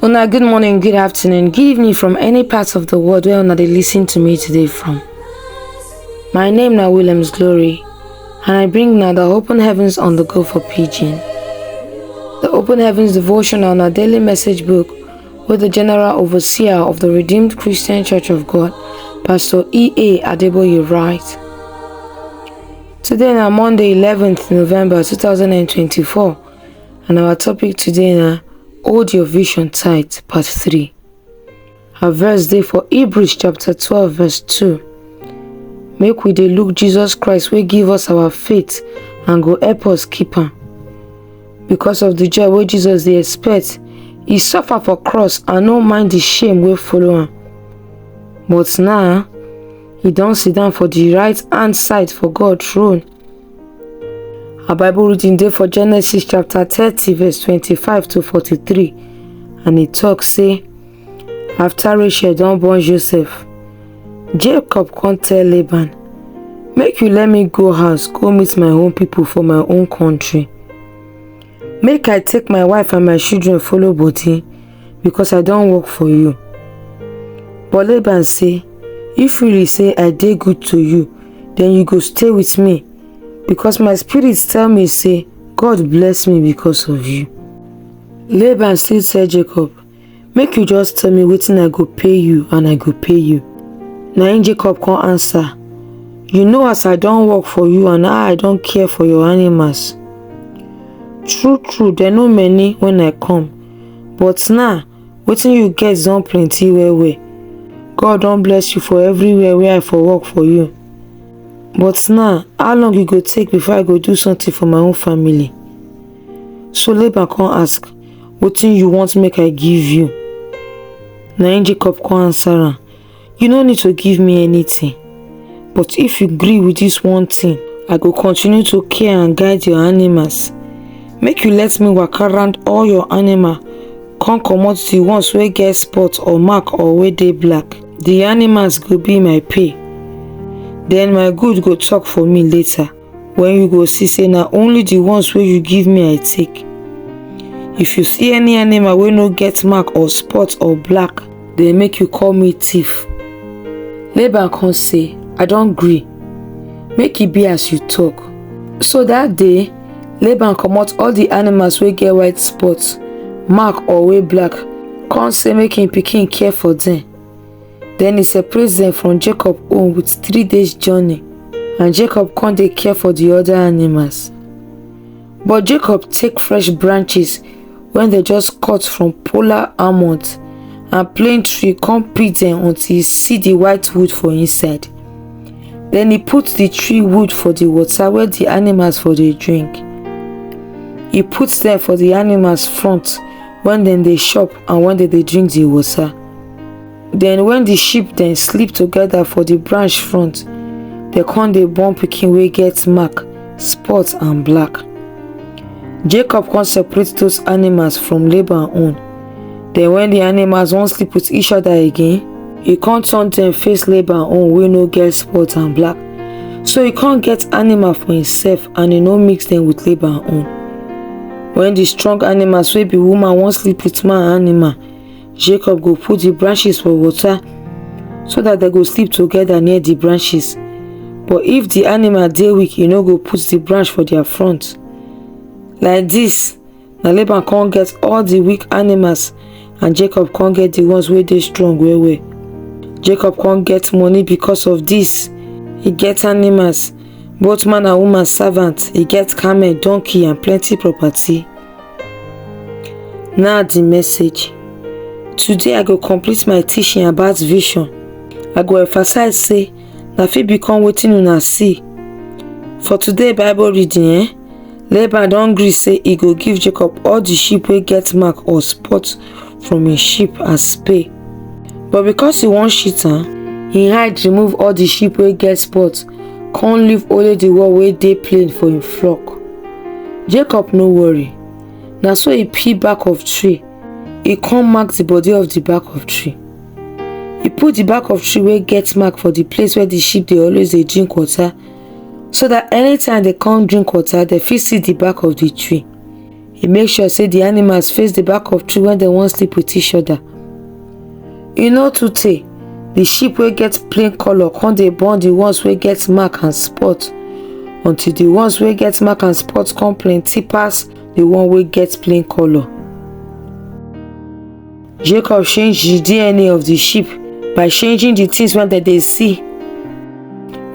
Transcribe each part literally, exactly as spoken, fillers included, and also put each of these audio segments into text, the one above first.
Una good morning, good afternoon, good evening from any part of the world where una dey listen to me today from. My name na Williams Glory, and I bring una the Open Heavens on the Go for Pidgin. The Open Heavens devotional na daily message book wey the General Overseer of the Redeemed Christian Church of God, Pastor E A Adeboye, write. Today na Monday, eleventh November two thousand and twenty-four, and our topic today na Hold Your Vision Tight, Part three. Our verse dey for Hebrews chapter twelve, verse two. Make we dey look Jesus Christ wey give us our faith and go help us keep am. Because of the joy wey Jesus dey expect, he suffer for cross and no mind the shame wey follow am. But now, he don sit down for the right hand side for God throne. Our Bible reading dey for Genesis chapter thirty, verse twenty-five to forty-three, and e talk say, after Rachel don born Joseph, Jacob come tell Laban, "Make you let me go house, go meet my own people for my own country. Make I take my wife and my children follow body, because I don work for you." But Laban say, "If really say I dey good to you, then you go stay with me, because my spirit tell me say God bless me because of you." Laban still tell Jacob, "Make you just tell me wetin I go pay you, and I go pay you." Na im Jacob come answer, "You know as I don work for you and how I don care for your animals. True true, dem no many when I come, but now wetin you get don plenty well well. God don bless you for everywhere wey I for work for you. But now, how long e go take before I go do something for my own family?" So Laban come ask, "Wetin you want make I give you?" Na im Jacob come answer am, "You no need to give me anything. But if you gree with this one thing, I go continue to care and guide your animals. Make you let me waka round all your animal, come comot the ones wey get spot or mark or wey dey black. The animals go be my pay. Then my good go talk for me later, when you go see say na only the ones wey you give me I take. If you see any animal wey no get mark or spot or black, then make you call me thief." Laban come say, "I don gree. Make e be as you talk." So that day, Laban comot all the animals wey get white spot, mark or wey black, come say make im pikin care for them. Then he separate them from Jacob own with three days journey, and Jacob come dey care for the other animals. But Jacob take fresh branches wey dem just cut from polar almond and plane tree, come pit them until he see the white wood for inside. Then he put the tree wood for the water wey the animals for dey drink. He put them for the animals front when dem dey chop and when dem dey drink the water. Then when the sheep dem sleep together for the branch front, dem come dey born pikin wey get mark, spot and black. Jacob come separate those animals from Laban own. Then when the animals wan sleep with each other again, he come turn them face Laban own wey no get spot and black. So he come get animal for himself and he no mix them with Laban own. When the strong animals wey be woman wan sleep with man animal, Jacob go put the branches for water so that dem go sleep together near the branches. But if the animal dey weak, he no go put the branch for their front. Like this, na Laban come get all the weak animals, and Jacob come get the ones wey dey strong well well. Jacob come get money because of this. He get animals, both man and woman servant. He get camel, donkey, and plenty property. Now the message. Today I go complete my teaching about vision. I go emphasize say na fit become wetin una see. For today Bible reading, eh, Laban don gree say e go give Jacob all the sheep wey get mark or spot from im sheep as pay. But because he wan cheat am, he hide remove all the sheep wey get spot, come leave only the one wey dey plain for im flock. Jacob no worry. Na so he peel back of tree, he come mark the body of the back of tree. He put the back of tree wey get mark for the place where the sheep dey always dey drink water, so that anytime they come drink water, they fit see the back of the tree. He make sure say the animals face the back of tree when they wan sleep with each other. E no too tey, the sheep wey get plain colour come dey born the ones wey get mark and spot, until the ones wey get mark and spot come plenty pass the one wey get plain colour. Jacob change the D N A of the sheep by changing the things wey dem dey see.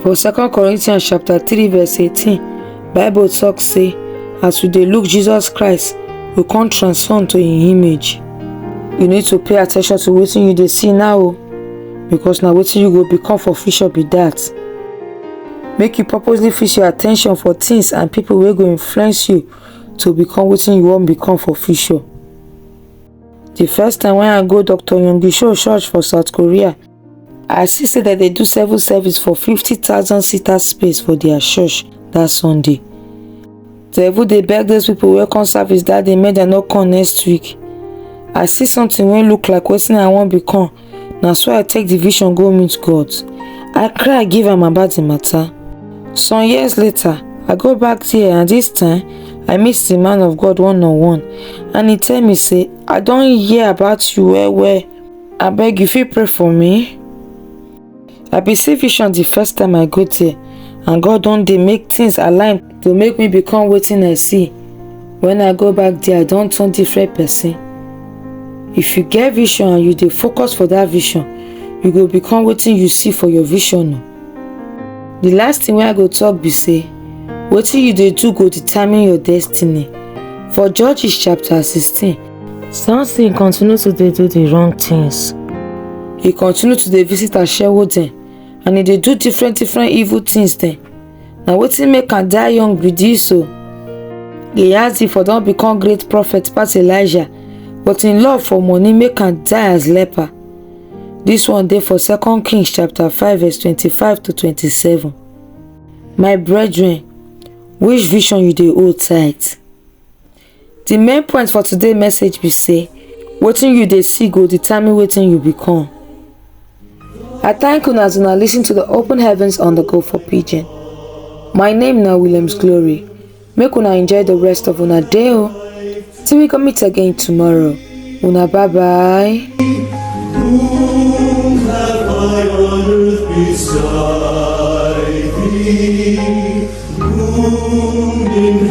For Second Corinthians chapter three verse eighteen, Bible talk say, as we dey look Jesus Christ, we come transform to im image. You need to pay attention to wetin you dey see now o, because na wetin you go become for future be that. Make you purposely fix your attention for things and people wey go influence you to become wetin you wan become for future. The first time when I go Doctor Yonggi Cho church for South Korea, I see say that they do seven service for fifty thousand seater space for their church that Sunday. They even dey beg those people wey come service that day make dem no come next week. I see something wey look like wetin I wan become. Na so I take the vision go meet God. I cry give am about the matter. Some years later, I go back there, and this time, I meet the man of God one on one, and he tell me say, I don hear about you well well. Abeg, you fit pray for me? I bin see vision the first time I go there, and God don dey make things align to make me become wetin I see. When I go back there, I don turn different person. If you get vision and you dey focus for that vision, you go become wetin you see for your vision o. The last thing wey I go talk be say, wetin you dey do go determine your destiny. For Judges chapter sixteen, Samson continue to dey do the wrong things. He continue to dey visit ashewo dem, and he dey do different different evil things dem. Na wetin make am die young be this o. Gehazi for don become great prophet pass Elijah, but im love for money make am die as leper. This one dey for Second Kings chapter five verse twenty-five to twenty-seven. My brethren, which vision you dey hold tight? The main point for today message be say, wetin you dey see go determine wetin you become. I thank una as una listen to the Open Heavens on the Go for Pidgin. My name na Williams Glory. Make una enjoy the rest of una day o. Till we go meet again tomorrow. Una bye bye. Whom have I on earth beside thee? Whom in